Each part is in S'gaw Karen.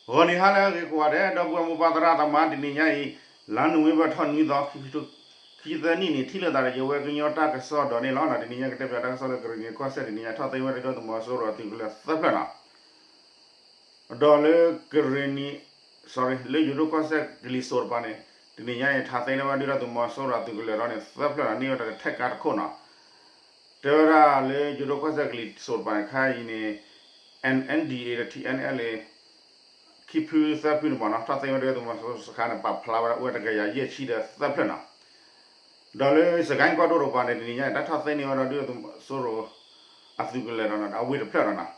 ဂီၤနံၤဟါလၢအဂ့ၤကိးဂၤဒဲး ဒီပုၢ်ဝဲၢ်မိၢ်ပၢ်သရၣ်သမါ တနံၤညါအံၤ လါနိၣ်ဝ့ဘၢၣ်ထီၣ်နွံသီ ခံကထိခံဆံသၢနံၣ်န့ၣ် ထံၣ်လိာ်သးဒီးယဝဲကညီတၢ်ကစီၣ်ဒီးန့ၣ်လီၤ. တနံၤညါကတဲပၠးတၢ်ကစီၣ်လၢကရ့ၣ်နံၤကီၢ်စဲၣ် တနံၤညါထီၣ်သ့ဝဲဒၣ်ဒုၣ်ဒါသုးမီၤစိရိၤအသုးကလၢၤသၢဖျၢၣ်နီၤ ဒီးလၢကရ့ၣ်နံၤ sorry လၢယိၤဒိၣ်ကီၢ်စဲၣ်ကလံၤစိးတပၤန့ၣ် တနံၤညါအံၤ ထါသ့န့ၢ်ဝဲဒၣ်ဒုၣ်ဒါသုးမီၤစိရိၤအသုးကလၢၤဒီးန့ၣ် သၢဖျၢၣ်နီၤ န့ၢ်ဝဲဒၣ်ထဲကါတခိၣ်နီၤ တဲဝဲဒၣ်လၢယိၤဒိၣ်ကီၢ်စဲၣ်ကလံၤစိးတပၤန့ၣ် ခါအံၤန့ၣ် N N D A ဒီး T N L A ခံဖုသၢဖုန့ၣ်မ့ၢ်နီၤ ထီၣ်သ့ဝဲဒၣ်ဒုၣ်ဒါသုးမီၤစိရိၤစခါန့ၣ် ပာ်ဖျါဝဲဒၣ်အိၣ်ဝဲတကယၤယဲၢ်ဆံဒီးသၢဖျၢၣ်နီၤ ဒီးလၢစကဲၣ်ကီၢ်ဒိၣ်တပၤန့ၣ် တနံၤညါအံၤ တၢ်ထီၣ်သ့န့ၢ်ဝဲဒၣ်ဒုၣ်ဒါသုးမီၤစိရိၤအသုးကလၢၤဒီး အဝ့ၢ်တဖျၢၣ်ဒီးနီၤ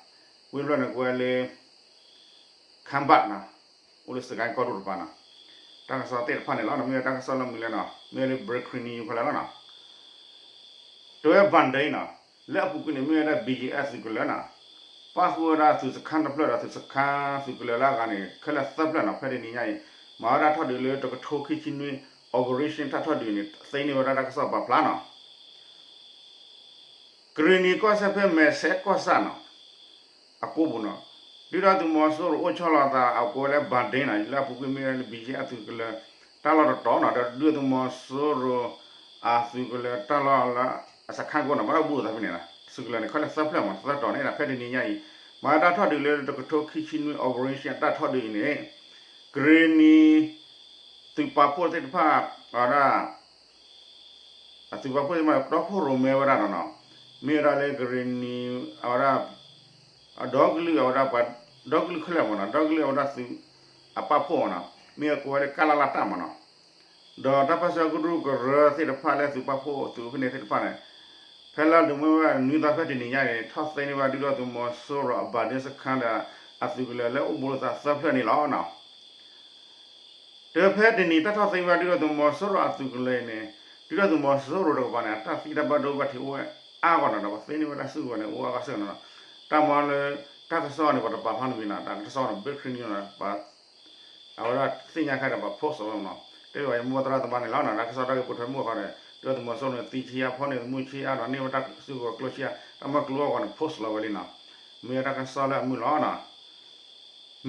ဝ့ၢ်တဖျၢၣ်န့ၣ် ကွဲးလၢ ခၢဘၣ်နီၤ အိၣ်လၢစကဲၣ်ကီၢ်ဒိၣ်တပၤနီၤ တၢ်ကစီၣ်သ့ၣ်တဖၣ်န့ၣ်လီၤ. မ့ၢ်ဝဲတၢ်ကစီၣ်လၢမုာ်လဲနီၤ မ့ၢ်ဝဲလၢ breaking news ဖဲလဲၣ်လီၤနီၤ တဲဝဲ ဘၣ်ဒ့နီၤ လၢအပူၤကွံာ်န့ၣ် မ့ၢ်ဝဲဒၣ် ဘီကၠံအသုးကလၢၤနီၤ ပၣ်ဃုာ်ဝဲဒၣ်သုးစခါတဖျၢၣ်ဒီးသုးစခါသုးကလၢၤလၢအဂၤန့ၣ် ခဲလၢာ်သၢဖျၢၣ်နီၤ ဖဲတနံၤညါအံၤ မၤဝဲဒၣ်ထီၣ်ဒုးလၢတကထိခံဆံနွံ operation တၢ်ထီၣ်ဒုးန့ၣ် သ့န့ၢ်ဝဲဒၣ်တၢ်ကစီၣ်ပာ်ဖျါနီၤ ကရ့ၣ်နံၤကီၢ်စဲၣ်ဖဲမဲာ်ဆဲးကီၢ်ဆၣ်နီၤ အကိပူၤနီၤ ဒုၣ်ဒါသုးမီၤစိရိၤအိၣ်ဆီလီၤသးအကိးဝဲလၢ ဘၣ်ဒ့နီၤ လၢအပူၤကွံာ်မ့ၢ်ဝဲလၢ ဘီကၠံအသုးကလၢၤ တၢ်လီၢ်တတီၤနီၤ ဒီးဒုၣ်ဒါသုးမီၤစိရိၤအသုးကလၢၤတၢ်လီၢ်လၢ အစခါကိးနီၤ ဘၣ်တၢ်ဘူးအသးဖဲန့ၣ်နီၤ သုးကလၢၤန့ၣ် ခဲလၢာ်သၢဖျၢၣ်မး သၢတီၤန့ၣ်ဒီး ဖဲတနံၤညါအံၤ မၤတၢ်ထီၣ်ဒုးလၢတကထိခံဆံနွံ operation အတၢ်ထီၣ်ဒုးအံၤန့ၣ် ကရ့ၣ်နံၤ သုးပာ်ဖှိၣ်သ့ၣ်တဖၣ် အဝဲဒၣ် အသုးပာ်ဖှိၣ်သ့ၣ်တဖၣ် တီခိၣ်ရိၣ်မဲဝဲဒၣ်ဒီးနီၤ မ့ၢ်ဝဲဒၣ်လၢကရ့ၣ်နံၤ အဝဲဒၣ် အဒီကလုာ်အဝဲဒၣ်ပှၤ ဒီကလုာ်ခဲလၢာ်မ့ၢ်နီၤ ဒီကလုာ်အဝဲဒၣ်သုး အပာ်ဖှိၣ်မ့ၢ်နီၤ မ့ၢ်အကိးဝဲလၢ ကလလတၢ်မ့ၢ်နီၤ ဒီးတၢ်ပၢဆှၢကရူၢ်ကရၢသ့ၣ်တဖၣ်လၢသုးပာ်ဖှိၣ်သုးဖဲန့ၣ်သ့ၣ်တဖၣ်န့ၣ် ဖဲလါဒိးမ့ၢ်ဝဲနွံသီဖဲတနံၤညါန့ၣ် ထီၣ်သ့န့ၢ်ဝဲဒၣ်ဒုၣ်ဒါသုးမီၤစိရိၤအဘၣ်ဒ့စခါဒီး အသုးကလၢၤလၢအိၣ်ဘူးလိာ်သးသၢဖျၢၣ်န့ၣ်လီၤနီၤ တဲဖဲတနံၤတၢ်ထီၣ်သ့ဝဲဒၣ်ဒုၣ်ဒါသုးမီၤစိရိၤအသုးကလၢၤအံၤန့ၣ် ဒုၣ်ဒါသုးမီၤစိရိၤတကပၤန့ၣ် အတၢ်သံတၢ်ဘၣ်ဒိဘၣ်ထံးအိၣ်ဝဲအါဂီၢ်နီၤ ဒီးပှၤသ့န့ၢ်ဝဲဒၣ်စုကဝဲၤန့ၣ် အိၣ်အါဂီၢ်စ့ၢ်ကီးနီၤ တၢ်မၤလၢ တၢ်ကစီၣ်န့ၣ် ပှၤတပာ်ဖျါတမံၤနီၤ တၢ်ကစီၣ်န့ၣ် breaking news နီၤ ပှၤ အဝဲဒၣ်သ့ၣ်ညါခဲဒီးပှၤ post လီၤဝဲမ့ၢ်နီၤ တဲဘၣ်ယမိၢ်သရၣ်သမါန့ၣ်လီၤ တၢ်ကစီၣ်တၢ်ဂ့ၢ်ပိာ်ထွဲမုၢ်အဃိဒီး ဒုၣ်ဒါသုးမီၤစိရိၤန့ၣ် သံဆံးအါဖီန့ၣ် သမူဆံးအါဒီးန့ၢ်ဝဲတၢ်စုကဝဲၤကျိဆံးအါ တၢ်မၤကျိအဂီၢ်န့ၣ် post လီၤဝဲလံနီၤ မ့ၢ်ဝဲတၢ်ကစီၣ်လၢအမုာ်လီၤ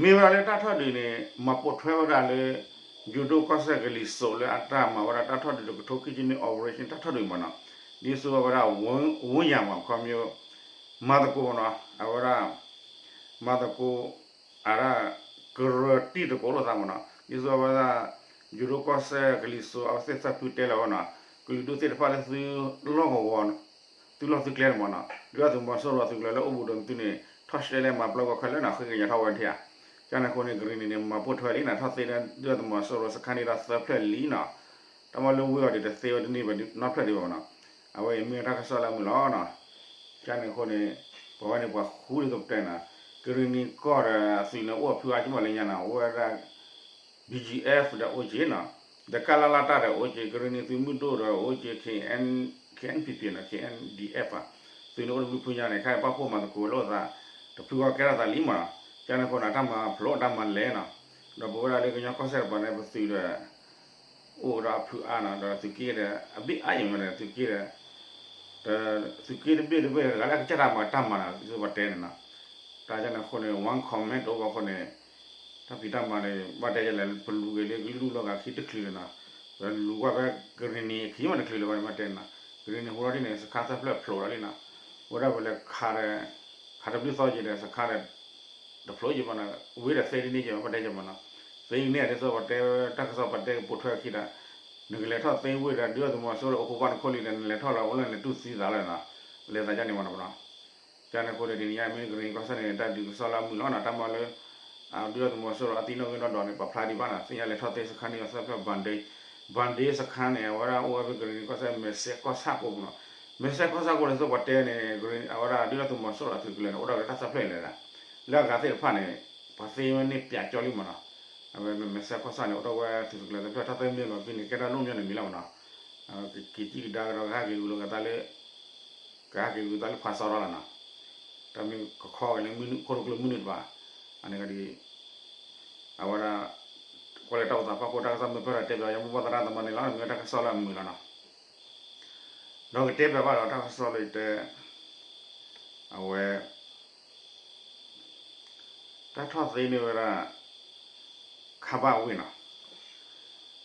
နီၤ မ့ၢ်ဝဲဒၣ်လၢတၢ်ထီၣ်ဒုးန့ၣ် မၤပိာ်ထွဲဝဲဒၣ်လၢ ယိၤဒိၣ်ကီၢ်စဲၣ်ကလံၤစိးလၢအတၢ်မၤဝဲဒၣ်တၢ်ထီၣ်ဒုးတကထိခံဆံနွံ operation တၢ်ထီၣ်ဒုးမ့ၢ်နီၤ ဒ်သိးဝဲဒၣ် ဝူယၤမ့ၢ် ခီမ့ၢ် မၤသကိးမ့ၢ်နီၤ အဝဲဒၣ် မၤသကိး အဒၣ် ကရၢတံၢ်သကိးလိာ်သးမ့ၢ်နီၤ ဒ်သိးဝဲဒၣ် ယိၤဒိၣ်ကီၢ်စဲၣ်ကလံၤစိးအဝဲသ့ၣ်သၢဖုတဲလီၤဝဲနီၤ ကလုာ်ဒူၣ်သ့ၣ်တဖၣ်လၢသုလီၢ်ကဝီၤ သုလီၢ်သုကျဲန့ၣ်မ့ၢ်နီၤ ဒုၣ်ဒါသုးမီၤစိရိၤအသုးကလၢၤလၢအိၣ်ဘူးဒီးသုန့ၣ် ထီၣ်ရှဲလဲၣ်မၤပျီကွံာ်ခဲလၢာ်နီၤ ဃ့ကညးထီၣ်ဝဲထံဧါ ကန့ၣ်အဃိန့ၣ် ကရ့ၣ်နံၤန့ၣ် မၤပိာ်ထွဲလံနီၤ ထီၣ်သ့ဒၣ်ဒုၣ်ဒါသုးမီၤစိရိၤစခါန့ၣ်ဒီးသၢဖျၢၣ်လံနီၤ တၢ်မၤလၢဝ့ၢ်အီၤဒ်တသ့ဝဲတန့ၢ်ဘၣ်နီတဖျၢၣ်ဒံးဘၣ်နီၤ အဝဲအံၤမ့ၢ်တၢ်ကစီၣ်လၢအမုာ်လီၤနီၤ ကန့ၣ်အဃိန့ၣ် ပှၤဝဲန့ၣ်ပှၤဃူဒ်သိးပတဲနီၤ ကရ့ၣ်နံၤကီၢ်ဒီးအသုးန့ၣ်အိၣ်အဖုအါကမီၣ်လၢညါနီၤ အိၣ်ဝဲဒၣ် ဘီကၠံအ့ၣ် ဒီးအိၣ်က့ၤနီၤ ဒီးကလလတၢ်ဒီးအိၣ်က့ၤ ကရ့ၣ်နံၤသုးမုၢ်ဒိၣ်ဒီးအိၣ်က့ၤ K N K N P P နီၤ K N D F သုးန့ၣ်အိၣ်တဘျုးဖုညါန့ၣ် ခဲအံၤပာ်ဖှိၣ်မၤသကိးလိာ်သး တဖုဃီကဲထီၣ်သးလံမ့ၢ်နီၤ ကန့ၣ်အဃိန့ၣ် တၢ်မၤဖျိးတၢ်မၤလဲၤနီၤ ဒီးပဝဲဒၣ်လၢကညီကီၢ်စဲၣ်တပၤန့ၣ် ပသုးဒီး အိၣ်ဒီးအဖုအါနီၤ ဒီးသုးက့ဒီး အဘ့ၣ်အါယံၤမ့ၢ်ဒီး သုးက့ဒီး သုးက့တဘ့ၣ်တဘ့ၣ် တဂၤလၢအကစၢ်တၢ်မၤတၢ်မၤနီၤ ဒ်သိးပတဲန့ၣ်နီၤ တၢ်ကန့ၣ်အဃိန့ၣ် one command တအိၣ်ဘၣ်အဃိန့ၣ် တၢ်ဖံးတၢ်မၤန့ၣ် ဘၣ်တဲယလဲၣ် ပလူၤက့ၤလၢကလုာ်ဒူၣ်လီၢ်ဂၤခံတချုးန့ၣ်နီၤ ပလူၤကွၢ်ဖဲကရ့ၣ်နံၤအခံမးတချုးလၢၤဘၣ်န့ၣ် ဘၣ်တဲန့ၣ်နီၤ ကရ့ၣ်နံၤဟူထီၣ်ဒ်န့ၣ် စခါသၢဖျၢၣ်ဖျိးဒီးလံနီၤ ဝဲဒၣ်ပလဲၤခးဒီး ခးတဘျုးသီက့ၤဒီး စခါဒီး တဖျိးယံၤဘၣ်နီၤ ဝ့ၢ်ဒီးသ့ဒ်န့ၣ်က့ၤဘၣ် ဘၣ်တဲယဘၣ်နီၤ သ့န့ၣ်ဒ်သိးပတဲ တၢ်ကစီၣ်ပတဲကပိာ်ထွဲအခံဒီး နကလဲၤထီၣ်သ့ဝ့ၢ်ဒီး ဒုၣ်ဒါသုးမီၤစိရိၤအိၣ်ခိးဘၣ်နခိၣ်လံဒီး နလဲၤထီၣ်လီၤအိၣ်လၢနတူၢ်သံသးလၢနီၤ လဲၤသးဒ်န့ၣ်မ့ၢ်နီၤ ကန့ၣ်အဃိန့ၣ် တနံၤညါမ့ၢ်ကရ့ၣ်နံၤကီၢ်စဲၣ်န့ၣ် တၢ်ဒုးကစီၣ်လၢအမုာ်လီၤနီၤ တၢ်မၤလၢ ဒုၣ်ဒါသုးမီၤစိရိၤအသံနီၣ်ဂံၢ်နီၣ်ဒွးန့ၣ် ပာ်ဖျါဒံးဘၣ်နီၤ သ့ၣ်ညါလဲၤထီၣ်သ့စခါန့ၣ်ဒီးသၢဖျၢၣ် ဘၣ်ဒ့ ဘၣ်ဒ့စခါန့ၣ် အဝဲဒၣ်အိၣ်ဝဲဖဲကရ့ၣ်နံၤကီၢ်စဲၣ် မဲာ်ဆဲးကီၢ်ဆၣ်ကိးပူၤနီၤ မဲာ်ဆဲးကီၢ်ဆၣ်ကိးန့ၣ် ဒ်သိးပှၤတဲန့ၣ် အဝဲဒၣ်ဒုၣ်ဒါသုးမီၤစိရိၤအသုးကလၢၤန့ၣ် အိၣ်ဒီးတၢ်သၢဖျၢၣ်လဲၣ်ဒၣ် လၢအဂၤသ့ၣ်တဖၣ်န့ၣ် ပှၤသ့ဝဲန့ၣ်ပၠးကၠီလံမ့ၢ်နီၤ အဝဲမဲာ်ဆဲးကီၢ်ဆၣ်န့ၣ် အိၣ်ဒီးဝဲသုးကလၢၤသၢဖျၢၣ် တၢ်သၢမံၤလီၤဖဲန့ၣ် ကဲတၢ်လိၣ်မညီန့ၣ်မံၤလီၤမ့ၢ်နီၤ က့ၤကံၣ်ကဒါကဒီးကဟဲက့ၤဂုာ်လီၤကသးလၢ ကဟဲက့ၤဂုာ်သးလၢဖးစီရီလီၤနီၤ တၢ်မ့ၢ်ကခီက့ၤလၢမုၢ်နုာ် ခိၣ်တကျိၤမုၢ်နုာ်တဖၣ် အန့ၣ်ကဒ် အဝဲဒၣ် ကွၢ်လၢတၢ်အိၣ်သးဖီခိၣ် တၢ်ကစီၣ်မ့ၢ်ပၢၢ်ဒီးတဲဘၣ်ယမိၢ်ပှၢ်သရၣ်သမါန့ၣ်လီၤ မ့ၢ်တၢ်ကစီၣ်လၢအမုာ်လီၤနီၤ ဒီးကတဲဘၣ်ဘၣ်ဒီးတၢ်ကစီၣ်လၢယတဲ အဝဲ တၢ်ထီၣ်သ့န့ၢ်ဝဲဒၣ် ခါဘၣ်အဝ့ၢ်နီၤ.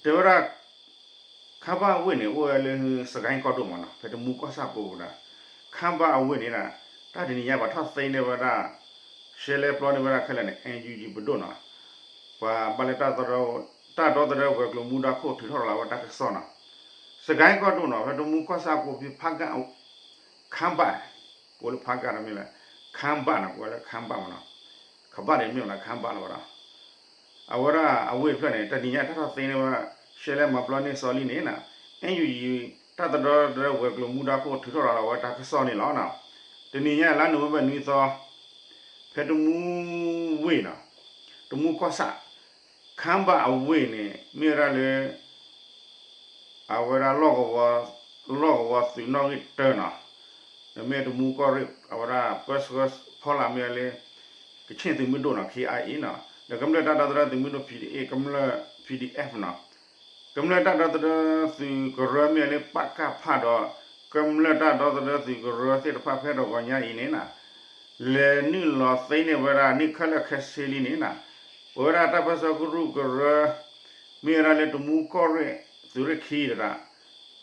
တဲဝဲဒၣ် ခါဘၣ်အဝ့ၢ်န့ၣ် အိၣ်ဝဲလၢစကဲကီၢ်ဒိၣ်မးနီၤ, ဖဲတမူကီၢ်ဆၣ်ကိးပူၤဒီး ခါဘၣ်အဝ့ၢ်န့ၣ်ဒီး တၢ်တနံၤညါပှၤထီၣ်သ့န့ၢ်ဝဲဒၣ် ရှဲလဲပျီန့ၢ်ဝဲဒၣ်ခဲလၢာ်န့ၣ် အၣ်ယူၣ်ယံၣ် ပဒိၣ်နီၤ, ပှၤဘၣ်လၢ တၢ်ဒီသဒၢဝဲၤကျိၤမူဒါခိၣ်ထုးထီၣ်လီၤဝဲတၢ်ကစီၣ်နီၤ. စကဲကီၢ်ဒိၣ်နီၤ ဖဲတမူကီၢ်ဆၣ်ကိးဖဲဖးကၣ် ခါဘၣ်, ကိးလၢဖးကၣ်တမ့ၢ်လၢ ခါဘၣ်နီၤ, ကိးဝဲလၢခါဘၣ်မးနီၤ, ခါဘၣ်န့ၣ်မ့ၢ်ဝဲဒၣ် ခါဘၣ်လီၤဝဲဒီး အဝဲဒၣ်အဝ့ၢ်တဖျၢၣ်န့ၣ် တနံၤညါတၢ်ထီၣ်သ့န့ၢ်ဝဲ ရှဲလဲမၤပျီန့ၢ်စီလံန့ၣ်နီၤ, အၣ်ယူၣ်ယံၣ် တၢ်ဒီသဒၢဝဲၤကျိၤမူဒါခိၣ်ထုးထီၣ်လီၤဝဲတၢ်ကစီၣ်န့ၣ်လီၤနီၤ. တနံၤညါ လါနိၣ်ဝ့ဘၢၣ်နွံသီ ဖဲတမူဝ့ၢ်နီၤ, တမူကီၢ်ဆၣ် ခါဘၣ်အဝ့ၢ်န့ၣ် မ့ၢ်ဝဲဒၣ်လၢ အဝဲဒၣ် လီၢ်ကဝီၤသုးနီၣ်ဂံၢ်တၢနီၤ, ဒီးမ့ၢ်တမူကီၢ်ရ့ၣ် အဝဲဒၣ်ပၢဆှၢဖီလာ်မ့ၢ်ဝဲလၢ ကချ့ၣ်သုးမုၢ်ဒိၣ်နီၤ ခ့ၣ်အါအ့နီၤ, ဒီးကမျၢၢ်တၢ်ဒီသဒၢသုးမုၢ်ဒိၣ် ဖံးဒ့ၣ်အ့ၣ် ကမျၢၢ် ဖံးဒ့ၣ်အ့ၣ်နီၤ, ကမျၢၢ်တၢ်ဒီသဒၢသုးကရၢမ့ၢ်ဝဲလၢ ပကဖ ဒီး ကမျၢၢ်တၢ်ဒီသဒၢသုးကရၢသ့ၣ်တဖၣ်ဖဲတဂီၤညါအံၤန့ၣ်နီၤ လဲၤနုာ်လီၤသ့န့ၢ်ဝဲဒၣ်န့ၣ်ခဲလၢာ်ခဲဆ့လံန့ၣ်နီၤ, ပဝဲဒၣ်တၢ်ပၢဆှၢကရူၢ်ကရၢ မ့ၢ်ဝဲဒၣ်လၢတမူကီၢ်ရ့ၣ်သုးရ့ၣ်ခံဒီး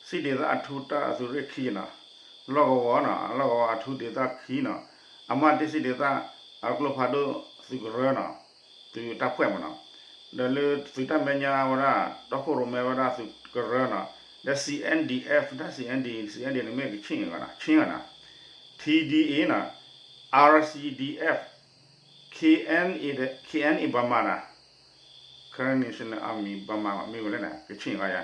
စံၣ်ဒ့သၣ်အထူတၢ်သုးရ့ၣ်ခံနီၤ, လီၢ်ကဝီၤနီၤ လီၢ်ကဝီၤအထူဒ့သၣ်ခံနီၤ, အမၣ်တ့ၢ်စံၣ်ဒ့သၣ်အကျိဖးဒိၣ်သုးကရၢနီၤ, သုးတၢ်ဖှဲၣ်မးနီၤ, ဒီးလၢသုးတၢ်မဲာ်ညါဝဲဒၣ် တီခိၣ်ရိၣ်မဲဝဲဒၣ်သုးကရၢနီၤ, ဒီး C N D F တၢ် C N D F န့ၣ်မ့ၢ်ကချ့ၣ်ဂၤနီၤ ခ့ၣ်ဂၤနီၤ, T D A နီၤ, R C D F, K N A, K N A ဘၣ်မးနီၤ, Karen National Army ဘၣ်မးမး မ့ၢ်ဝဲလဲၣ်န့ၣ် ကချ့ၣ်ဂၤယါ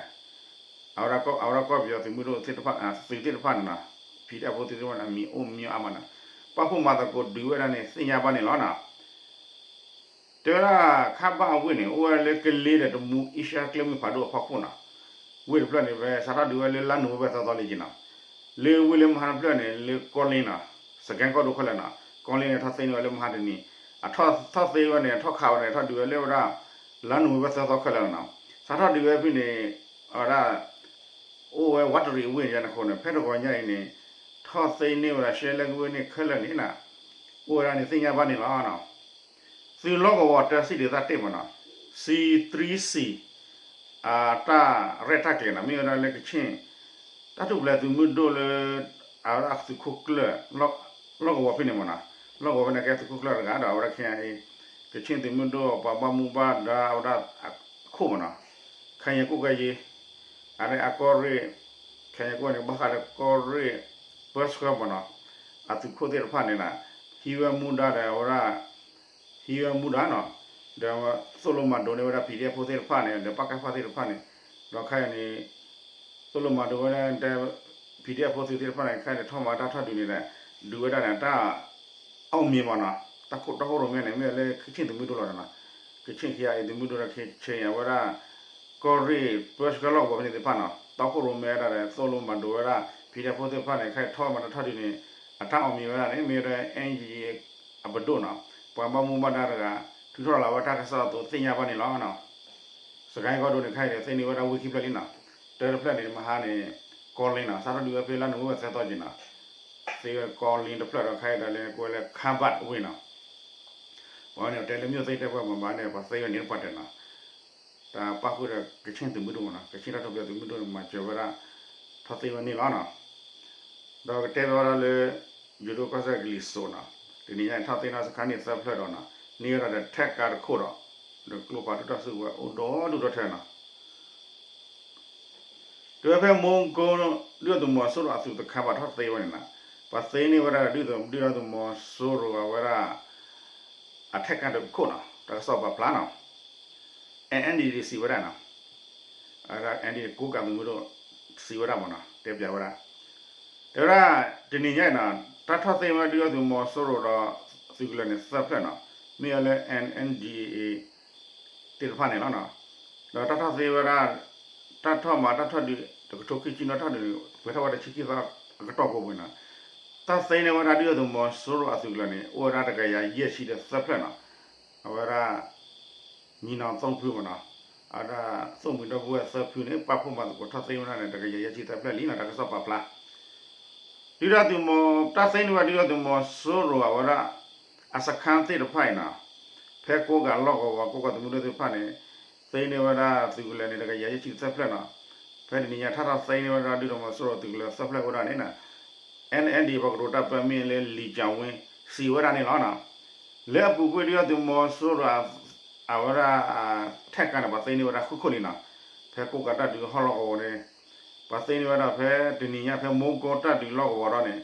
အဝဲဒၣ်ကီၢ်ပယီၤသုးမုၢ်ဒိၣ်သ့ၣ်တဖၣ် သုးသ့ၣ်တဖၣ်န့ၣ်နီၤ, ဖံးဒ့ၣ်ဖိသုးသ့ၣ်တဖၣ်န့ၣ် အမံၤအိၣ်မံၤအါမးနီၤ, ပာ်ဖှိၣ်မၤသကိးဒုးဝဲဒၣ်န့ၣ် သ့ၣ်ညါဘၣ်န့ၣ်လီၤနီၤ. တဲဝဲဒၣ် ခါဘၣ်အဝ့ၢ်န့ၣ် အိၣ်ဝဲလၢကလ့ဒီးတမူအ့ရှါကျဲမုၢ်ဖးဒိၣ်အဖီခိၣ်နီၤ, ဝ့ၢ်တဖျၢၣ်န့ၣ် ဖဲစးထီၣ်ဒုးဝဲလၢလါနိၣ်ဝ့ဘၢၣ်သၢသီလံက့နီၤ, လၢဝ့ၢ်လၢမဟါတဖျၢၣ်န့ၣ် လၢကီလ့နီၤ, စကဲကီၢ်ဒိၣ်ခဲလၢာ်နီၤ, ကီလ့န့ၣ် ထီၣ်သ့န့ၢ်ဝဲလၢမဟါတနံၤ, အထီၣ်သ့ဝဲန့ၣ် အထီၣ်ခးဝဲန့ၣ် ထီၣ်ဒုးဝဲလၢဝဲဒၣ် လါနိၣ်ဝ့ဘၢၣ်သၢသီခဲလၢာ်နီၤ, စးထီၣ်ဒုးဝဲဖဲန့ၣ် အဝဲဒၣ် အိၣ်ဝဲဝးတရံးဝ့ၢ်ယါန့ၣ်အဃိန့ၣ် ဖဲတဂီၤညါအံၤန့ၣ် ထီၣ်သ့န့ၢ်ဝဲဒၣ်ရှဲလဲကဝ့ၢ်န့ၣ်ခဲလၢာ်န့ၣ်နီၤ, အိၣ်ဝဲဒၣ်န့ၣ်သ့ၣ်ညါဘၣ်န့ၣ်လီၤ. သုးလီၢ်ကဝီၤတၢ်စံၣ်ဒ့သၣ်တ့ၢ်မးနီၤ, C three C အတၢ်ရဲၣ်တၢ်ကျဲၤနီၤ မ့ၢ်ဝဲဒၣ်လၢကချ့ၣ် တၢ်ထူၣ်ဖျဲးသုးမုၢ်ဒိၣ်လၢ အဝဲဒၣ်သုးခိၣ်ကျၢၢ် လီၢ်ကဝီၤဖဲန့ၣ်မးနီၤ, လီၢ်ကဝီၤဖဲန့ၣ်ကဲသုးခိၣ်ကျၢၢ်တဂၤဒီး အဝဲဒၣ်ခဲအံၤ ကချ့ၣ်သုးမုၢ်ဒိၣ်ပှၤဘၣ်မူဘၣ်ဒါအဝဲဒၣ်အခိၣ်မးနီၤ, ခဲအံၤကိးကဲယ့ အရဲၣ်အကီၢ်ရ့ၣ် ခဲအံၤကိးန့ၣ် ဘၣ်ဃးဒီးကီၢ်ရ့ၣ် ပၢဆှၢမးနီၤ, အသုးခိၣ်သ့ၣ်တဖၣ်န့ၣ်နီၤ, ဟံးဝဲမူဒါဒီးအဝဲဒၣ် ဟံးဝဲမူဒါနီၤ, ဒီးသိၣ်လိမၤဒိးန့ၢ်ဝဲဒၣ် PDF ဖိသ့ၣ်တဖၣ်န့ၣ် ဒီးပကဖ သ့ၣ်တဖၣ်န့ၣ်, ဒီးခဲအံၤန့ၣ် သိၣ်လိမၤဒိးဝဲဒၣ် PDF ဖိသ့ၣ်တဖၣ်န့ၣ် ခဲအံၤန့ၣ် ထီၣ်မၤတၢ်ထီၣ်ဒုးန့ၣ်ဒီး ဒုးဝဲဒၣ်န့ၣ် တၢ် အီၣ်မံၤမးနီၤ, တၢ်ခိၣ်တီခိၣ်ရိၣ်မဲန့ၣ် မ့ၢ်လၢကချ့ၣ်သုးမုၢ်ဒိၣ်လီၤနီၤ, ကချ့ၣ်ခံဂၤအံၤသုးမုၢ်ဒိၣ်ဒီး ကချ့ၣ်အဝဲဒၣ် ကီၢ်ရ့ၣ်ပၢဆှၢလီၢ်ကဝီၤဖဲန့ၣ်သ့ၣ်တဖၣ်နီၤ, တီခိၣ်ရိၣ်မဲဒၣ်ဒီး သိၣ်လိမၤဒိးဝဲဒၣ် PDF ဖိသ့ၣ်တဖၣ်န့ၣ် ခဲအံၤထီၣ်မၤတၢ်ထီၣ်ဒုးန့ၣ် အတၢ်အီၣ်မံၤဝဲဒၣ်န့ၣ် မ့ၢ်ဝဲဒၣ် NUG အပဒိၣ်နီၤ, ပှၤဘၣ်မူဘၣ်ဒါတဂၤ ထုးထီၣ်လီၤဝဲတၢ်ကစီၣ်အသိးသ့ၣ်ညါဘၣ်န့ၣ်လီၤ. စကဲကီၢ်ဒိၣ်န့ၣ် ခဲအံၤဒီးသ့န့ၢ်ဝဲဒၣ်ဝ့ၢ်ခံဖျၢၣ်လံနီၤ, တၢတဖျၢၣ်န့ၣ် မဟါန့ၣ် ကီလ့နီၤ, စးထီၣ်ဒုးဝဲဖဲလါနိၣ်ဝ့ဘၢၣ်သၢသီက့ၤနီၤ, သ့ဝဲကီလ့တဖျၢၣ်ဒီး ခဲအံၤဒီးလၢကိးဝဲလၢ ခါဘၣ်ဝ့ၢ်နီၤ, ပှၤန့ၣ်တဲလၢ မ့ၢ်သ့တဲပှၤမၤဘၣ်န့ၣ် ပှၤသ့ဝဲန့ၣ်တပှၤတဲာ်နီၤ, တၢ်ပာ်ဃုာ်ဒီးကချ့ၣ်သုးမုၢ်ဒိၣ်မးနီၤ, ကချ့ၣ်တၢ်ထူၣ်ဖျဲးသုးမုၢ်ဒိၣ်န့ၣ် မၤစၢၤဝဲဒၣ် ထီၣ်သ့ဝဲန့ၣ်လီၤနီၤ. ဒီးကတဲဘၣ်ဝဲဒၣ်လၢ ယိၤဒိၣ်ကီၢ်စဲၣ်ကလံၤစိးနီၤ, တနံၤညါန့ၣ် ထီၣ်သ့နီၣ်စခါန့ၣ်သၢဖျၢၣ်ဒီးနီၤ, န့ၢ်ဝဲဒၣ်ဒီးထဲကါတခိၣ်ဒီး ဒီးကျိဖးဒိၣ်တၢ်စုကဝဲၤအိၣ်ဒီဒူၣ်ဒီထၢနီၤ. တုၤဝဲဖဲမူကိ ဒုၣ်ဒါသုးမီၤစိရိၤအသုးတခါဘၣ်ထီၣ်သ့ဝဲန့ၣ်နီၤ, ပှၤသ့န့ၢ်ဝဲဒၣ် ဒုၣ်ဒါသုးမီၤစိရိၤအဝဲဒၣ် အထဲကါတခိၣ်နီၤ, တၢ်ကစီၣ်ပာ်ဖျါနီၤ, အဲၣ်အဲၣ်ဒီး စံးဝဲဒၣ်နီၤ, အဲၣ်အဲၣ်ဒီး ကိးကးသုးမုၢ်ဒိၣ် စံးဝဲဒၣ်မးနီၤ, တဲပၠးဝဲဒၣ်, တဲဝဲဒၣ် တနံၤညါအံၤနီၤ, တၢ်ထီၣ်သ့ဝဲဒၣ်ဒုၣ်ဒါသုးမီၤစိရိၤဒီး သုးကလၢၤန့ၣ်သၢဖျၢၣ်နီၤ, မ့ၢ်ဝဲလၢ NNDAA သ့ၣ်တဖၣ်န့ၣ်လီၤနီၤ, ဒီးတၢ်ထီၣ်သ့ဝဲဒၣ် တၢ်ထီၣ်မၤတၢ်ထီၣ်ဒုး တကထိခံဆံနီၣ်ထီၣ်ဒုးန့ၣ် ပှဲၤထီၣ်ဝဲဒၣ်တဆံခံသီအကတီၢ်ကိးပူၤနီၤ, တၢ်သ့န့ၢ်ဝဲဒၣ်ဒုၣ်ဒါသုးမီၤစိရိၤအသုးကလၢၤန့ၣ် အိၣ်ဝဲဒၣ်တကယၤယဲၢ်ဆံဒီးသၢဖျၢၣ်နီၤ, အဝဲဒၣ် ညီနောင်သုံးဖုမးနီၤ, အဝဲဒၣ်သိၣ်မှံၤဒီပုၢ်ဝဲၢ်သၢဖုန့ၣ် ပာ်ဖှိၣ်မၤသကိးထီၣ်သ့ဝဲဒၣ်န့ၣ် တကယၤယဲၢ်ဆံသၢဖျၢၣ်လံနီၤ, တၢ်ကစီၣ်ပာ်ဖျါ ဒုၣ်ဒါသုးမီၤ တၢ်သ့န့ၢ်ဝဲဒၣ်ဒုၣ်ဒါသုးမီၤစိရိၤအဝဲဒၣ် အစခါသ့ၣ်တဖၣ်အံၤနီၤ, ဖဲကိးကးလီၢ်ကဝီၤ ကိးကးသုးမုၢ်ဒိၣ်သ့ၣ်တဖၣ်န့ၣ် သ့န့ၢ်ဝဲဒၣ်သုးကလၢၤန့ၣ် တကယၤယဲၢ်ဆံသၢဖျၢၣ်နီၤ. ဖဲတနံၤညါထီၣ်သ့န့ၢ်ဝဲဒၣ်ဒုၣ်ဒါသုးမီၤစိရိၤသုးကလၢၤသၢဖျၢၣ်အိၣ်ဒၣ်န့ၣ်နီၤ, အ့ၣ်အ့ၣ်ဒီး ပှၤကတိၤတၢ်ပၢမ့ၢ်လၢ လံၤကၠၤဝ့ စံးဝဲဒၣ်န့ၣ်လီၤ. လၢအပူၤကွံာ်ဒုၣ်ဒါသုးမီၤစိရိၤ အဝဲဒၣ် ထဲးကါန့ၣ် ပှၤသ့န့ၢ်ဝဲဒၣ်ဃုခိၣ်လံနီၤ. ဖဲကိးကးတၢ်ဒုးဟီၣ်လီၢ်ကဝီၤန့ၣ် ပှၤသ့န့ၢ်ဝဲဒၣ်ဖဲတနံၤညါ ဖဲမိကိတၢ်ဒုးလီၢ်ကဝီၤဒီးန့ၣ်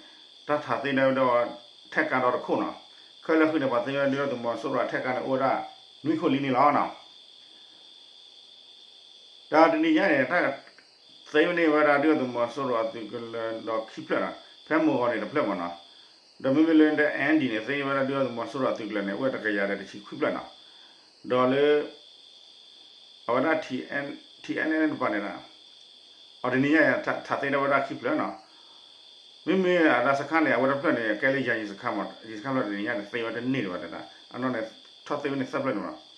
တၢ်ထးသ့န့ၢ်ဝဲဒၣ်ထဲးကါဒီးတခိၣ်နီၤ. ခဲလၢာ်ဃုာ်န့ၣ် ပှၤသ့န့ၢ်ဝဲဒၣ်ဒုၣ်ဒါသုးမီၤစိရိၤအထဲးကါန့ၣ် အိၣ်ဝဲဒၣ်နွံခိၣ်လံန့ၣ်လီၤ. ဒီးတနံၤညါန့ၣ် တၢ်သ့န့ၢ်ဝဲဒၣ်ဒုၣ်ဒါသုးမီၤစိရိၤအသုးကလၢၤဒီးခံဖျၢၣ်နီၤ, ဖဲမိၢ်ဂီၤန့ၣ်တဖျၢၣ်မ့ၢ်နီၤ. ဒီးမ့မ့ၢ်လၢဒ် အ့ၣ်အ့ၣ်ဒီး န့ၣ် သ့န့ၢ်ဝဲဒၣ်ဒုၣ်ဒါသုးမီၤစိရိၤအသုးကလၢၤန့ၣ် အိၣ်ဝဲတကယၤဒီးတဆံခွံဖျၢၣ်နီၤ. ဒီးလၢ အဝဲဒၣ် ထံၣ်အဲၣ်အ့ၣ် တပၤန့ၣ် အတနံၤညါ ထးသ့ဒၣ်ဝဲဒၣ်ခံဖျၢၣ်နီၤ. မ့မ့ၢ်အဒၣ်စခါန့ၣ် အဝဲတဖျၢၣ်န့ၣ် ကဲလၢယၤယံၤစခါမ့ၢ် ယံၤစခါဖျၢၣ်တနံၤညါန့ၣ် သ့ဝဲတန့ၢ်ဒံးဘၣ်တဒၣ် အနီၢ်န့ၣ် ထီၣ်သ့ဝဲန့ၣ်သၢဖျၢၣ်န့ၣ်မ့ၢ်နီၤ.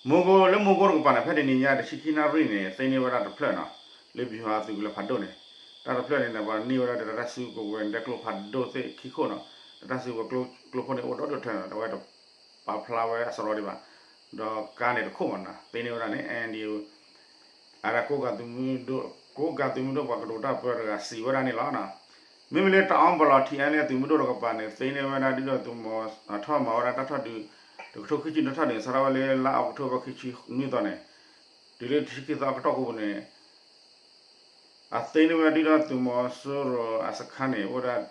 မိၢ်ကိ လၢမိၢ်ကိတကပၤန့ၣ် ဖဲတနံၤညါတဆံခံနၣ်ရံၣ်န့ၣ် သ့န့ၢ်ဝဲဒၣ်တဖျၢၣ်နီၤ, လၢ ဗျူဟာ သုးကလၢၤဖးဒိၣ်န့ၣ် တၢ်တဖျၢၣ်န့ၣ် ပှၤန့ၢ်ဝဲဒၣ်တၢ်စုကဝဲၤဒဲကျိဖးဒိၣ်သ့ၣ်ခံခိၣ်နီၤ, တၢ်စုကဝဲၤကျိဖိန့ၣ် အိၣ်ဒီဒူၣ်ထၢနီၤ, အဝဲတပာ်ဖျါဝဲအစရီဒံးဘၣ်, ဒီးကါန့ၣ်တခိၣ်မ့ၢ်နီၤ သ့န့ၢ်ဝဲဒၣ်န့ၣ် အ့ၣ်အ့ၣ်ဒီး အဒၣ်ကိးကးသုးမုၢ်ဒိၣ် ကိးကးသုးမုၢ်ဒိၣ်ပှၤကတိၤတၢ်ပၢတဂၤစံးဝဲဒၣ်န့ၣ်လီၤ. မ့မ့ၢ်လၢတအီပလီၢ် ထံၣ်အဲၣ်အ့ၣ် သုးမုၢ်ဒိၣ်တကပၤန့ၣ် သ့န့ၢ်ဝဲဒၣ်ဒုၣ်ဒါသုးမီၤ ထီၣ်မၤဝဲဒၣ်တၢ်ထီၣ်ဒုး တကထိခံဆံနွံထီၣ်ဒုး စးထီၣ်ဝဲလၢလါအီးကထိဘၢၣ်ခံဆံနွံသီန့ၣ် တုၤလၢတဆံခံသီအကတီၢ်ကိပူၤန့ၣ် အသ့န့ၢ်ဝဲဒၣ်ဒုၣ်ဒါသုးမီၤစိရိၤအစခါန့ၣ် အိၣ်ဝဲဒၣ်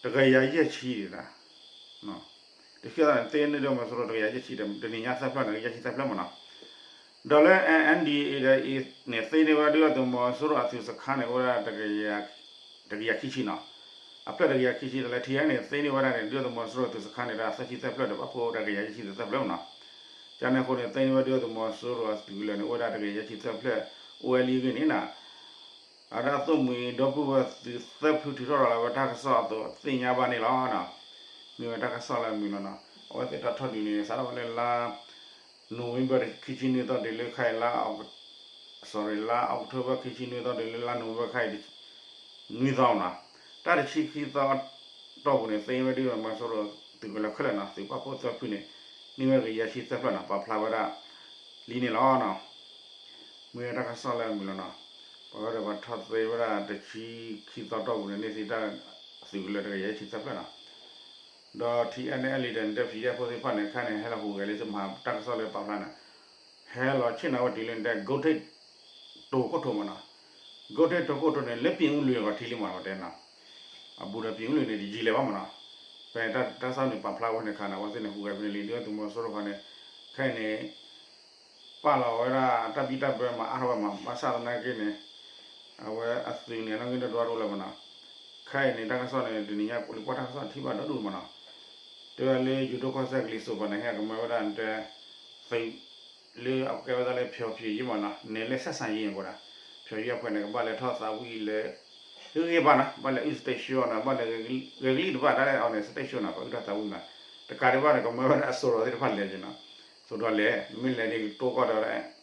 တကယၤယဲၢ်ဆံဒံးဒၣ် တဆံခံသီန့ၣ် သ့န့ၢ်ဒုၣ်ဒါသုးမီၤစိရိၤတကယၤယဲၢ်ဆံဒီး တနံၤညါသၢဖျၢၣ်န့ၣ် ယဲၢ်ဆံသၢဖျၢၣ်မ့ၢ်နီၤ. ဒီးလၢ အ့ၣ်အ့ၣ်ဒီး အ့ၣ်အ့ၣ်န့ၣ် သ့န့ၢ်ဝဲဒုၣ်ဒါသုးမီၤစိရိၤအသုးစခါန့ၣ် အိၣ်ဝဲဒၣ် တကယၤခံဆံနီၤ, အဖျၢၣ်တကယၤခံဆံဒီးလၢ ထံၣ်အဲၣ်အ့ၣ်န့ၣ် သ့န့ၢ်ဝဲဒၣ်န့ၣ် ဒုၣ်ဒါသုးမီၤစိရိၤအသုးစခါန့ၣ် ဒၣ်သၢဆံသၢဖျၢၣ်ဒီး ဘၣ်ဖှိၣ်တကယၤယဲၢ်ဆံသၢဖျၢၣ်မ့ၢ်နီၤ. ကန့ၣ်အဃိန့ၣ် သ့န့ၢ်ဝဲဒုၣ်ဒါသုးမီၤစိရိၤအသုးကလၢၤန့ၣ် အိၣ်ဝဲဒၣ်တကယၤယဲၢ်ဆံသၢဖျၢၣ် အိၣ်ဝဲလံအဂ့ၢ်န့ၣ်နီၤ အဒၣ်သိၣ်မှံၤဒီပုၢ်ဝဲၢ်သုးသၢဖုထုးထီၣ်လီၤဝဲတၢ်ကစီၣ်အသိးသ့ၣ်ညါဘၣ်န့ၣ်လီၤ. မ့ၢ်ဝဲတၢ်ကစီၣ်လၢအမုာ်လီၤနီၤ အဝဲသ့ၣ်တၢ်ထီၣ်ဒုးန့ၣ် စးထီၣ်ဝဲလၢလါ November ခံဆံနွံသီတုၤလၢခါအံၤလါ sorry လါ October ခံဆံနွံသီတုၤလၢလါ November ခါအံၤ နွံသီနီၤ တၢ်တဆံခံသီအတီၢ်ပူၤန့ၣ် သ့ဝဲဒၣ်သုးမီၤစိရိၤသုးကလၢၤခဲလၢာ်နီၤ သုးပာ်ဖှိၣ်သၢဖုန့ၣ် န့ၢ်ဝဲကယၤဆံသၢဖျၢၣ်နီၤ ပာ်ဖျါဝဲဒၣ်လံန့ၣ်လီၤ. မ့ၢ်ဝဲတၢ်ကစီၣ်လၢအမုာ်လီၤနီၤ ပဝဲဒၣ်ပှၤထီၣ်သ့ဝဲဒၣ်တဆံခံသီတီၢ်ပူၤန့ၣ် န့ၢ်သံတၢ်သုးကလၢၤတကယၤဆံသၢဖျၢၣ်နီၤ ဒီး ထံၣ်အဲၣ်အ့ၣ်ဒီး PDF ဖိသ့ၣ်တဖၣ်န့ၣ် ခဲအံၤန့ၣ် ဟဲလီၤဟူးဂဲၤလံ မၤတၢ်ကစီၣ်လၢပာ်ဖျါန့ၣ် ဟဲလီၤဆ့ၣ်နီၤဝဲတုၤလၢန့ၣ် ဂိၢ်ထ့ၣ်တိၤခိၣ်ထိးမ့ၢ်နီၤ ဂိၢ်ထ့ၣ်တိၤခိၣ်ထိးန့ၣ် လၢပံၤအူလွံၢ်အဂီၢ်ထံလံမ့ၢ်နီၤ ပတဲနီၤ အဘူးဒီးပံၤအူလွံၢ်န့ၣ် တယံာ်လၢၤဘၣ်မ့ၢ်နီၤ ဖဲတၢ်ကစီၣ်န့ၣ် ပာ်ဖျါဝဲန့ၣ်ခါန့ၣ် အဝဲသ့ၣ်န့ၣ် ဟူးဂဲၤဖဲန့ၣ်လံ ဒုၣ်ဒါသုးမီၤစိရိၤခီန့ၣ် ခဲအံၤန့ၣ် ပာ်လီၤဝဲဒၣ်တၢ်ဘံၣ်တၢ်ဘၢမၤအါထီၣ်ဝဲမး ဘၣ်ဆၣ်သနာ်က့န့ၣ် အဝဲအသုးန့ၣ် နီၣ်ဂံၢ်ဒိၣ်ဒွဲၣ်ဒိၣ်လၢမ့ၢ်နီၤ ခဲအံၤန့ၣ် တၢ်ကစီၣ်န့ၣ် တနံၤညါလၢကွၢ်တၢ်ကစီၣ်ထံၣ်ဘၣ်ဒီဒူၣ်မ့ၢ်နီၤ တဲဝဲလၢ ယိၤဒိၣ်ကီၢ်စဲၣ်ကလံၤစိးပၤန့ၣ် ဟဲကမၢဝဲဒၣ်တဲ သုး လၢအကဲဝဲဒၣ်လၢ ဖျော်ဖြေရေး မ့ၢ်နီၤ နဲလၢဆက်ဆံရေး အဃိဒၣ် ဖျော်ဖြေရေး အဖွဲ့ န့ၣ် ကဘၣ်လဲၤထီၣ်သးဝံၣ်လၢ ဂ့ၤဂ့ၤဘၣ်နီၤ ဘၣ်လဲၤအုၣ် stage show နီၤ ဘၣ်လဲၤဂဲၤကလံၣ်တဘၣ် တၢ်လၢအီၤန့ၣ် stage show နီၤ ပှၤအုၣ်ထီၣ်သးဝံၣ်မး တကးဒံးဘၣ်န့ၣ် ကမၢဝဲဒၣ်အစိၤဒီးသ့ၣ်တဖၣ်လဲၤက့ၤနီၤ စိၤဒီးလဲၤ မ့မ့ၢ်လဲၤဒ်ကတိကီၢ်ဒီး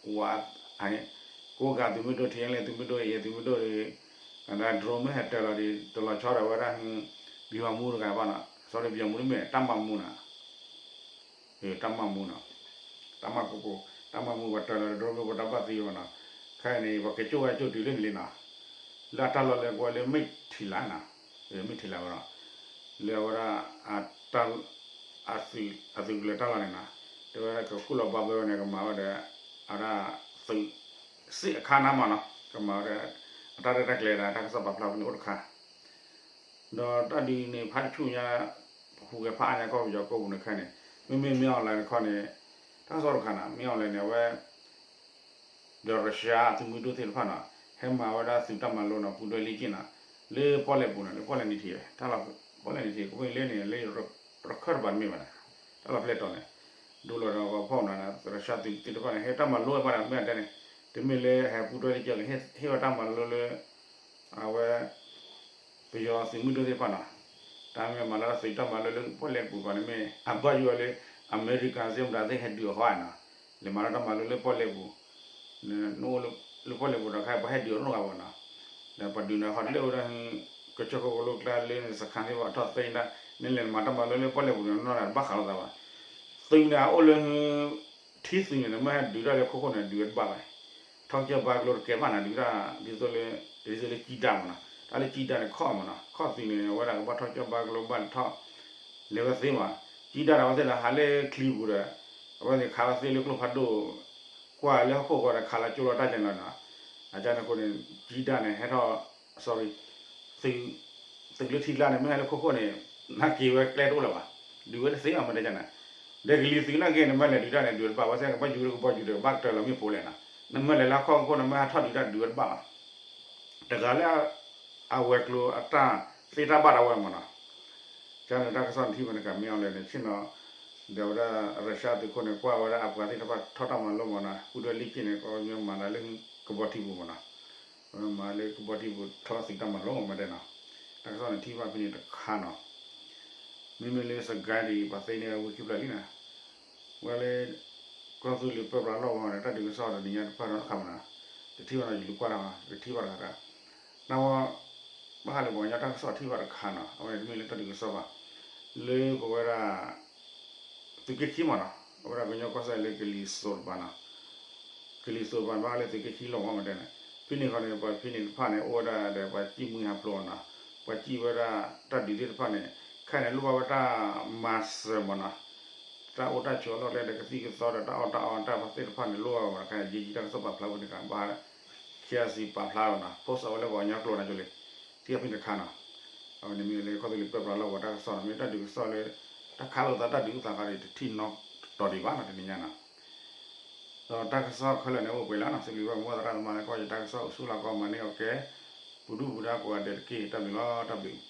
ဝး ကိးကးသုးမုၢ်ဒိၣ် ထံလ့သုးမုၢ်ဒိၣ် အ့ၣ်သုးမုၢ်ဒိၣ်ဒီး drone မ့ၢ်ဟဲတၢၤလီၤဒီး တလီၤဆီဒီးဝဲဒၣ် ဗျူဟာမှူး တဂၤဘၣ်နီၤ sorry ဗျူဟာမှူး တမ့ၢ် တပ်မမှူးနီၤ တပ်မမှူးနီၤ တပ်မကိုကို တပ်မမှူး ပှၤတၢၤလီၤဒီး drone မ့ၢ်ပတၢ်ဘၣ်သံဘၣ်နီၤ ခဲအံၤန့ၣ် ပှၤက့ၤကၠိၣ်ဝဲကၠိၣ်တုၤလၢန့ၣ်လံနီၤ လၢအတၢ်လီၢ်လၢကွဲးလၢ မိတ်ၢ်ထံလးနီၤ မိတ်ၢ်ထံလးဝဲနီၤ လၢအဝဲဒၣ် အသုးကလၢၤတၢ်လီၢ်န့ၣ်နီၤ တဲဝဲဒၣ်ကကူၣ်လီၤဘၣ်ဘၢဝဲန့ၣ် ကမၤဝဲဒီး အဝဲဒၣ် သုး စ့ၣ်အခါနါမးနီၤ ကမၤဝဲဒီး အတၢ်ရဲၣ်တၢ်ကျဲၤဒီး တၢ်ကစီၣ်ပာ်ဖျါဖဲန့ၣ်အိၣ်တခါ ဒီးတၢ်ဒုးန့ၣ် ဖးတဆူညါ ဟူးဂဲၤဖးအါညါကီၢ်ပယီၤကီၢ်ပူၤန့ၣ်ခဲအံၤန့ၣ် မ့မ့ၢ် မင်းအောင်လှိုင် တခီန့ၣ် တၢ်ကစီၣ်တခါနီၤ မင်းအောင်လှိုင် န့ၣ် အဝဲ ဒီးရၢးရှါသုးမုၢ်ဒိၣ်သ့ၣ်တဖၣ်နီၤ ဟဲမၤဝဲဒၣ်သုးတၢ်မၤလိနီၤ ပူၤတွဲလံက့ၢ်နီၤ လၢပီၣ်လဲၣ်ပူၤနီၤ လၢပီၣ်လဲၣ်နံၤထံး တၢ်လီၢ် ပီၣ်လဲၣ်နံၤထံး ကဘၣ်လၢန့ၣ် လၢရခၢၣ်တဘၣ်တမ့ၢ်ဘၣ်နီၤ တၢ်လီၢ်ဖျဲၣ်တီၤန့ၣ် ဒိလီၤဒီးပှၤဖီၣ်နီၤ ရၢးရှါသုးသ့ၣ်တဖၣ်န့ၣ် ဟဲတၢ်မၤလိဝဲပှၤဒီး မ့ၢ်အတဲန့ၣ် တမ့ၢ်လၢဟဲပူၤတွဲလံက့ၢ် ဟ့ၣ်ဝဲတၢ်မၤလိလၢ အဝဲ ပယီၤသုးမုၢ်ဒိၣ်သ့ၣ်တဖၣ်နီၤ တၢ်မ့ၢ်မၤလၢသုးတၢ်မၤလိလၢပီၣ်လဲၣ်ပူၤပှၤန့ၣ်မ့ၢ် အဘၣ်ယိၣ်ဝဲလၢ အမဲရကၤစ့ၢ်မတၤသ့ၣ်ဟဲဒုးအီၤဃီဧါနီၤ လဲၤမၤလၢတၢ်မၤလိလၢပီၣ်လဲၣ်ပူၤ နအိၣ်လၢပီၣ်လဲၣ်ပူၤဒီးခါ ပှၤဟဲဒုးအီၤနီတဂၤဘၣ်နီၤ ဒီးပှၤဒုးန့ၣ်ဃီတလၢဝဲဒၣ် ကစၢၢ်ခိၣ်ကလိကျါလၢနစခါသ့ၣ်တဖၣ်ထီၣ်သ့ဒၣ် နလဲၤမၤတၢ်မၤလိလၢပီၣ်လဲၣ်ပူၤန့ၣ် နီၢ်တၢ်တဘၣ်ဃးလိာ်သးဘၣ် သုးန့ၣ် အအိၣ်လၢ ထံ ထံသုးန့ၣ် နမ့ၢ်ဟဲဒုးတၢ်လၢခိၣ်ခိၣ်န့ၣ် ဒုးဝဲတဘၣ်ဘၣ်. ထီၣ်ကၠီၣ်ဘါကလိတကဲဘၣ်နၤ ဒုးတၢ် ဒ်သိးလၢ ဒ်သိးလၢကံတၢ်မ့ၢ်နီၤ, တၢ်လၢကံတၢ်န့ၣ် ခီၣ်မ့ၢ်နီၤ, ခီၣ်သုးန့ၣ် အဝဲဒၣ်ကဘၣ်ထီၣ်ကၠီၣ်ဘါကလိဘၣ်န့ၣ်ထီၣ် လဲၤဝဲသ့မး, ကံတၢ်ဒီးအဝဲသ့ၣ်ဒီးဟးလၢချံပူၤဒီး အဝဲသ့ၣ်ခးဝဲသ့ၣ်လၢကျိဖးဒိၣ် ကွၢ်လၢဟီၣ်ခိၣ်ဃီဒီးခးလီၤကၠိလီၤတၢ်ကဲနီၤနီၤ, အကန့ၣ်အဃိန့ၣ် ကံတၢ်န့ၣ် ဟဲထီၣ် sorry သုးလၢထံကျါန့ၣ် မ့ၢ်ဟဲလၢခိၣ်ခိၣ်န့ၣ် နာ်က့ၤဝဲကျဲတအိၣ်လၢၤဘၣ်, ဒုးဝဲတသ့ဘၣ်မ့ၢ်တဲန့ၣ်, ဒီးကလံၤသုးနာ်က့ၤ နမ့ၢ်လဲၤဒုးတၢ်န့ၣ် ဒုးဝဲတဘၣ်, ဝဲသ့ၣ်ကဘီယူၤဒီးကဘီယူၤဒီး ကဘၣ်ကတၢၢ်လီၤမ့ၣ်ပိာ်လဲၣ်နီၤ, နမ့ၢ်လဲၤလၢဟီၣ်ခိၣ်ခိၣ် နမ့ၢ်ဟဲထီၣ်ဒုးတၢ်ဒုးဝဲတဘၣ်ဘၣ်, တဂၤလၢ အဝဲၤကျိၤအတၢ်သ့တၢ်ဘၣ်ဒၣ်ဝဲမ့ၢ်နီၤ, ကန့ၣ်တၢ်ကစီၣ်နထံၣ်ဘၣ်န့ၣ် ကမ့ၢ်အီၤလဲၣ်န့ၣ် ဆ့ၣ်နီၤ ဒီးဝဲဒၣ် ရၢၡါသုးခိၣ်န့ၣ် ကွၢ်ဝဲဒၣ်အပှၤသ့ၣ်တဖၣ်ထီၣ်တၢ်မၤလိမ့ၢ်နီၤ, ပူၤဒွဲလံက့ၣ်န့ၣ် ကမၤတၢ်လၢကဘီထံပူၤမ့ၢ်နီၤ, မၤလၢကဘီထံပူၤထီၣ်သုးတၢ်မၤလိမ့ၢ်တဲနီၤ, တၢ်ကစီၣ်န့ၣ်ထံၣ်ဘၣ်ဖဲန့ၣ်တခါနီၤ, မ့မ့ၢ်လၢစကဲဒံး ပှၤသ့န့ၢ်ဝံခံဖျၢၣ်လံနီၤ, ဝဲလၢ ကီၢ်သူလ့ၤပၢပြးလီၢ်ဝဲန့ၣ် တၢ်ဒုးကစီၣ်တနံၤညါတဖၣ်ဒီးတခါမ့ၢ်နီၤ, တထံၣ်ဘၣ်နီၤ ယလူၤကွၢ်တၢ်မ့ၢ် တထံၣ်ဘၣ်တခါတၢ်, နဝဲ ဘၣ်ဃးလၢပှၤကညီတၢ်ကစီၣ်ထံၣ်ဘၣ်တခါနီၤ, အဝဲန့ၣ်တမ့ၢ်လၢတၢ်ဒုးကစီၣ်ဘၣ်, လၢပဝဲဒၣ် သုးက့ခံမ့ၢ်နီၤ, အဝဲဒၣ်ကညီကီၢ်စဲၣ်လၢကလံၤစိးတပၤနီၤ, ကလံၤစိးတပၤန့ၣ် ဘၣ်ဃးလၢသုးက့ခံလီၢ်ဝဲမ့ၢ်တဲန့ၣ်, ဖဲန့ၣ်ဃီန့ၣ် ပှၤဖဲန့ၣ်တဖၣ်န့ၣ် အိၣ်ဝဲဒၣ်ဒီးပှၤစံၣ်မှံဟးဖျိးနီၤ, ပှၤစံၣ်ဝဲဒၣ်တၢ်ဒုးသ့ၣ်တဖၣ်န့ၣ် ခဲအံၤန့ၣ်လိၣ်ဘၣ်ဝဲတၢ်မၤစၢၤမ့ၢ်နီၤ, တၢ်အိၣ်တၢ်ဆိးအလီၢ်ကျဲဒီးကသံၣ်ကသီဒီးတၢ်အီၣ်တၢ်အီတၢ်သ့ၣ်တဖၣ်န့ၣ် လိၣ်ဘၣ်ဝဲမ့ၢ်နီၤ, ခဲအံၤယဲယံတၢ်ကစီၣ်ပာ်ဖျါဝဲန့ၣ် ခါ ခ့အစံၣ်ပာ်ဖျါဝဲနီၤ, ဖိစီဝဲလၢပှၤကညီကျိာ်န့ၣ်ကၠိလံ, ထံၣ်ဘၣ်ဖဲန့ၣ်တခါနီၤ, အဝဲန့ၣ်မ့ၢ်လၢကီၢ်သူလ့ၤပၢပြးလီၢ်ဝဲတၢ်ကစီၣ်နီၤ, မ့ၢ်တၢ်ဒုးကစီၣ်လၢ တၢ်ခးလိာ်သးတၢ်ဒုးအိၣ်သးဃးဒီးတထံၣ်နီတတီၤဒံးဘၣ်နီၤ တနံၤညါနီၤ, ဒီးတၢ်ကစီၣ်ခဲလၢာ်န့ၣ်အိၣ်ပှဲၤလံနီၤ, စံးဘျုးဘၣ်မိၢ်သရၣ်သမါလၢ ကီၢ်ယတၢ်ကစီၣ်အိၣ်ဆူၣ်လီၤကီးမၤန့ၢ်အီၤကဲ ပူၤဒူၣ်ပူၤဒါကိးဂၤဒဲးတက့ၢ်, တၢ်ဘျုးလီၤ တၢ်ဘျုး